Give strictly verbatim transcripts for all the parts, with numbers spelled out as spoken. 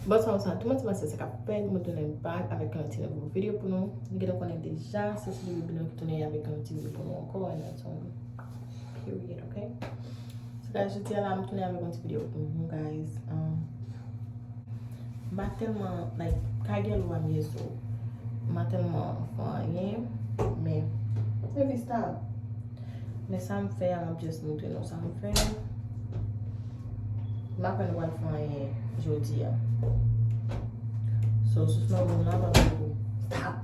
Bonswa, bonswa tout moun, se Master sa k ap fèt. Mwen tounen back avèk yon ti nouvo videyo pou nou. Nou gentan konnen deja, se Sylvie Bino ki tounen avèk yon ti videyo pou nou ankò, and that's on period, ok? So, guys, jodi a la, m tounen avèk yon ti videyo pou nou, guys. Um, m pa tèlman, like, kay gèlou a m ye, so, m pa tèlman fè anyen, men, se vi sa. Men sa m fè a, m ap just montre nou sa m fè. M pa kwè nou pral fè anyen jodi a. So, sou sman moun la, pa vle pou, stop!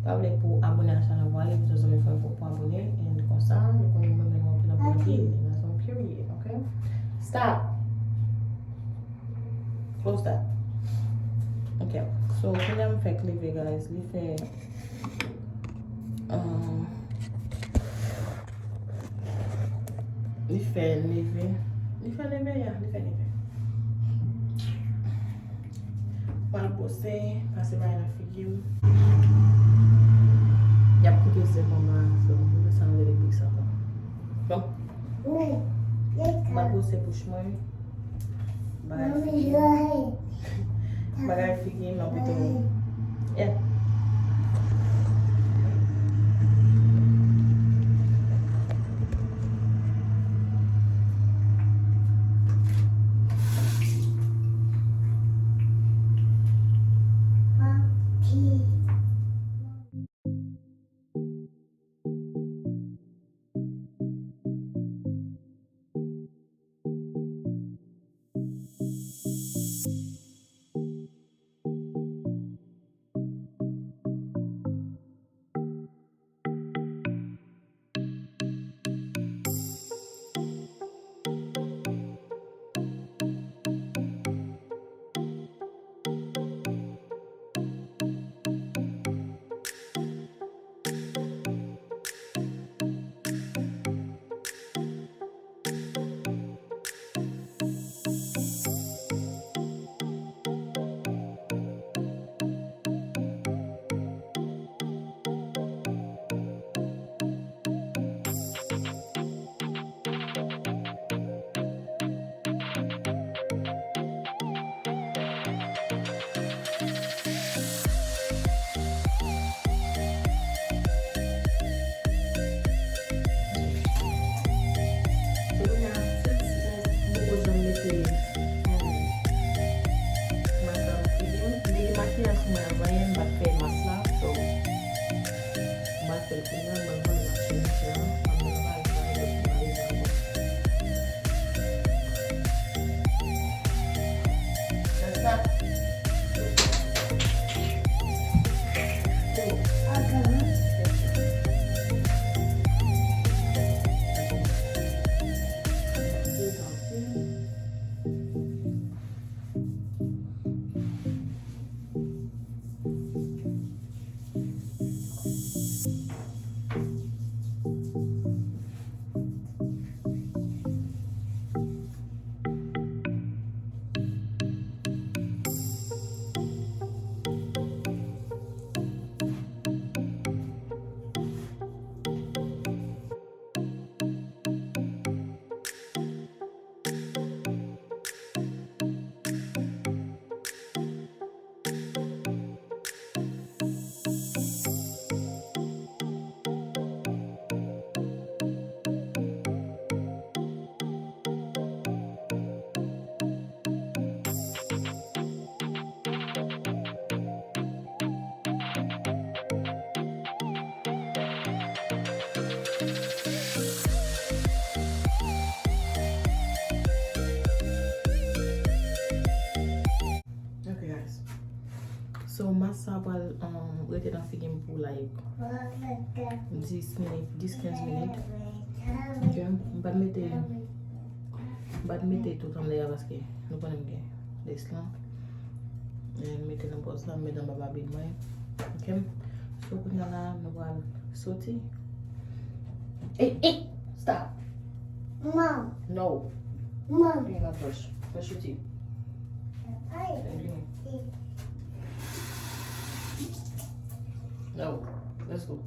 Pa vle pou abone a chanèl mwen, ale pou zanmi fanmi pou, pou abone. And konsa, nou konnen mwen menm anpil, anpil, anpil. And that's on period, ok? Stop! Close that. Ok. So, kounye a m fèk leve, guys. Li fè, um, li fè neve. Li fè neve, ya, li fè neve. Pral bwose, pase bagay nan figi m. Y ap koupe zèb anba, so, mwen sa m rele bouch sa kon. Bon. Pral bwose bouch mwen. Bagay figi m. Bagay figi m, non, pito. Yeah. Kounye a, since m poko janm mete, um, mas la nan figi m, m te gen makiyaj sou mwen avan yè, m pa t fè mas la, so, m pa t fè l kounye a, m pral mande m ap chanje a, m ap mete bagay sa yo pou m ale ankò. Ok, guys. So, mas sa pral, um, rete nan figi m pou, like, dis minit, dis kenz minit. Ok, m pa t mete, m pa t mete tout anlè a paske nou konnen m gen lès lan. E, m mete nan pòz la, m mete anba babin mwen. Ok? So, kounye a la, nou pral soti. Ey, ey, stop! Mom. No. Mom. Vin nan pòch. Fè soti. Ay. Vin. No. Let's go.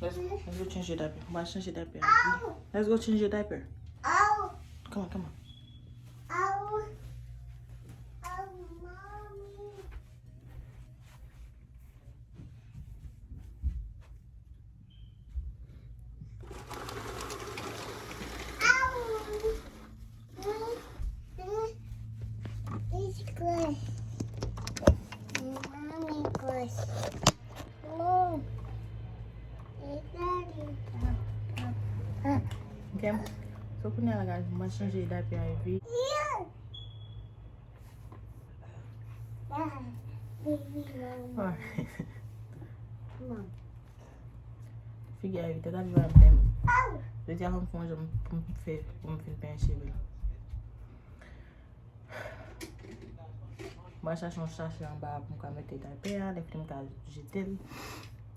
Let's go. Let's go change your diaper. Let's go change your diaper. Come on, come on. Ok. So, kounye a la, guys, mwen chanje daypè a Ivy. Ah. Figi a Ivy, tèt ap viv avèk m. Jodi a, fò m fè yon jan pou m fè, pou m fin penyen cheve l. Mwen chache yon sachè anba pou m ka mete daypè a, lè fini m ka jete l.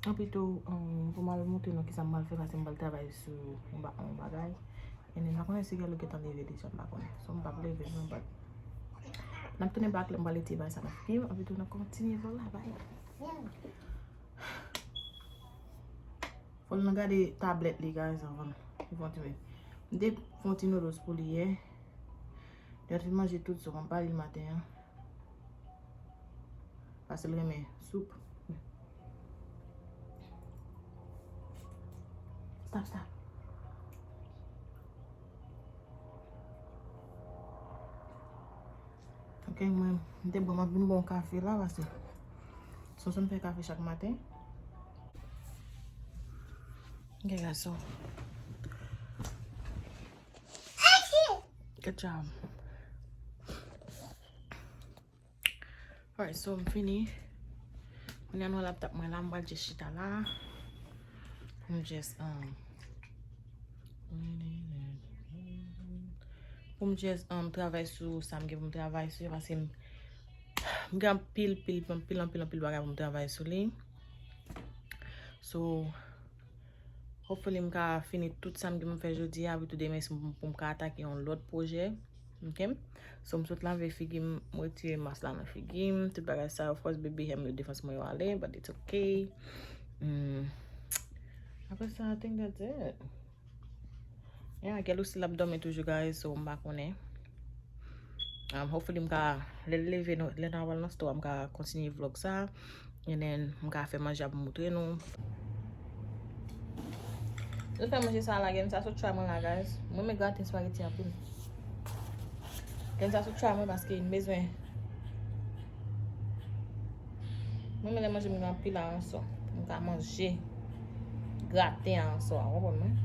Anpi tou, um, pou m al montre nou kisa m pral fè, paske m pral travay sou yon ba-, yon bagay. E m pa konnen si Galo gentan leve deja, m pa konnen. So, m p ap leve non, but n ap tounen back lè m pral retire bagay sa nan figi m, anpi tou n ap kontinye vlog la, bye. Fò l nan gade tablèt li, guys, anvan l fè yon ti bagay. M te fè yon ti noodles pou li yè. Li te fin manje tout, so m pa li maten an. Paske l renmen soup. Stop, stop. Ok, mwen, m te bon, m ap vin bon kafe la, paske Sonson fè kafe chak maten. Ok, guys, so. Good job. Alright, so m fini. Kounye a nou wè laptop mwen la, m pral just chita la. Pou m just, um, pou m just, um, travay sou sa m gen pou m travay sou, paske m, m gen anpil, pil, anpil, anpil, anpil bagay pou m travay sou li. So, hopefully, m ka fini tout sa m gen pou m fè jodi a, epi tou demen, si m, pou m ka atake yon lòt pwojè. Ok? So, m sot lave figi m, m retire mas la nan figi m, tout bagay sa, of course, baby hair m yo defans mwen yo ale, but it's ok. Hmm. Apre sa, I think that's it. Yeah, Galo still ap dòmi toujou, guys, so m pa konnen. Um, hopefully, m ka, lè l leve, nou, lè n a pral nan store, m ka kontinye vlog sa. And then, m ka fè manje ap moutre nou. Nou fè manje sa la, gen sa sou tray mwen la, guys. Mwen renmen graten spaghetti anpil. Gen sa sou tray mwen paske m bezwen. Mwen renmen lè manje m gen anpil aransò. M ka manje graten aransò a, w konprann mwen?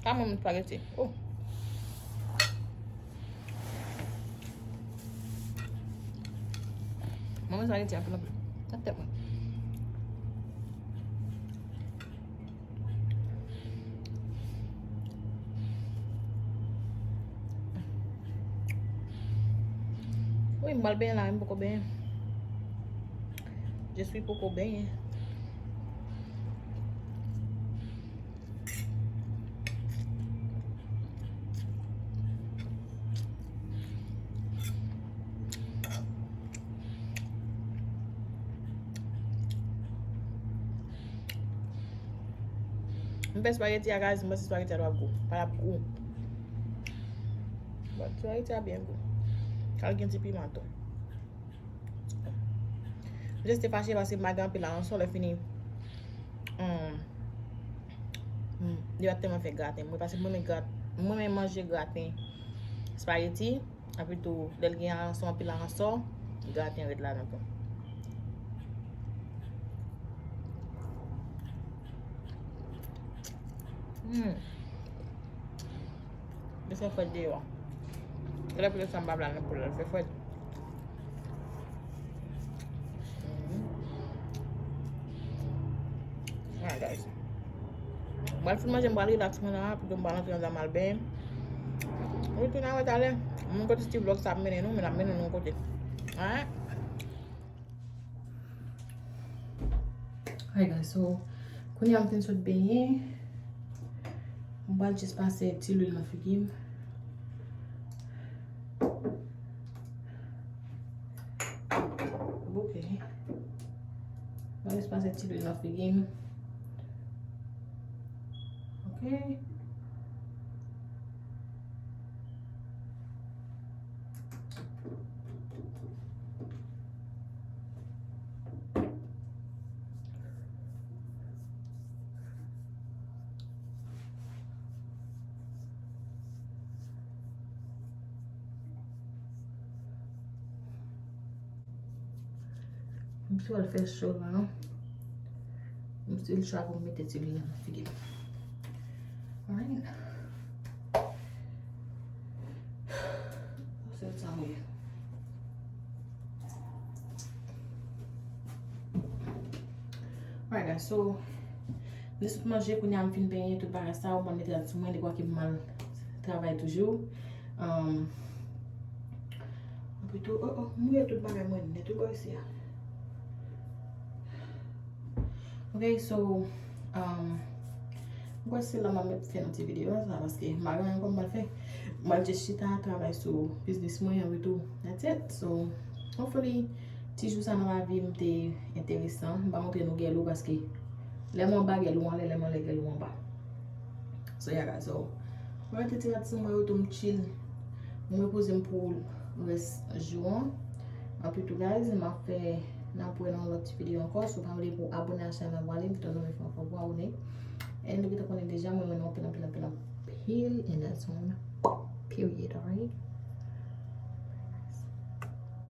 Ka mwen met spaghetti. Oh. Mwen met spaghetti anpil anpil. Nan tèt mwen. Wi, m pral benyen la, m poko benyen. Je suis poko benyen. M fè spaghetti a, guys, m panse spaghetti a t ap gou. Pa t ap gou. But spaghetti a byen gou. Kal gen ti piman tou. M just te fache paske m pa gen anpil aransò, lè fini. Hmm. Hmm. Li pa t tèlman fè graten. Mwen, paske mwen renmen grat-, mwen renmen manje graten spaghetti. Epi tou, lè l gen aransò, anpil aransò, graten ret ladan tou. Hmm. Li fè frèt deyò. Genlè poutèt sa m pa pral nan poul la, li fè frèt. Mhm. Alright, guys. M pral fin manje, m pral relax mwen la, epi tou m pral antre anndan m al benyen. M retounen avè talè. M konn kote ti vlog sa ap mennen nou, men l ap mennen nou yon kote. Alright? Alright, guys, so, kounye a m fin sot benyen. Mwen pral jis pase ti lwil nan figi m. Ok. Mwen jis pase ti lwil nan figi m. Ok. M sou al fè cho la. M sou al cho pou m mete ti lwil nan figi m. Alright. Sèl sa m ye. Alright, guys, so, m te sot manje, kounye a m fin benyen, tout bagay sa, ou konn mete rad sou mwen, dekwa ke m al travay toujou. Um, Pito, oh, oh, m mouye tout bagay mwen nèt wi bò isi a. Ok, so, um, m kwè se la m ap fè nan ti videyo sa, paske m pa gen anyen ankò m pral fè. M pral jis chita, travay sou biznis mwen, epi tou, that's it. So, hopefully, ti jou sa nan lavi m te enteresan. M pa montre nou gèlou, paske lè m anba gèlou anlè, lè m anlè gèlou anba. So, yeah, guys, so, mwen mete ti rad sou mwen yo tou, m chill. M repoze m pou rès jou an. Anpi tou, guys, m ap fè, n ap wè nan lòt ti videyo ankò. Si w pa bliye pou abone a chanèl mwen, m ap pale, m tou nou fè yon fò pou abone. And ou gentan konnen deja, mwen renmen nou anpil, anpil, anpil, anpil. And that's on period, alright?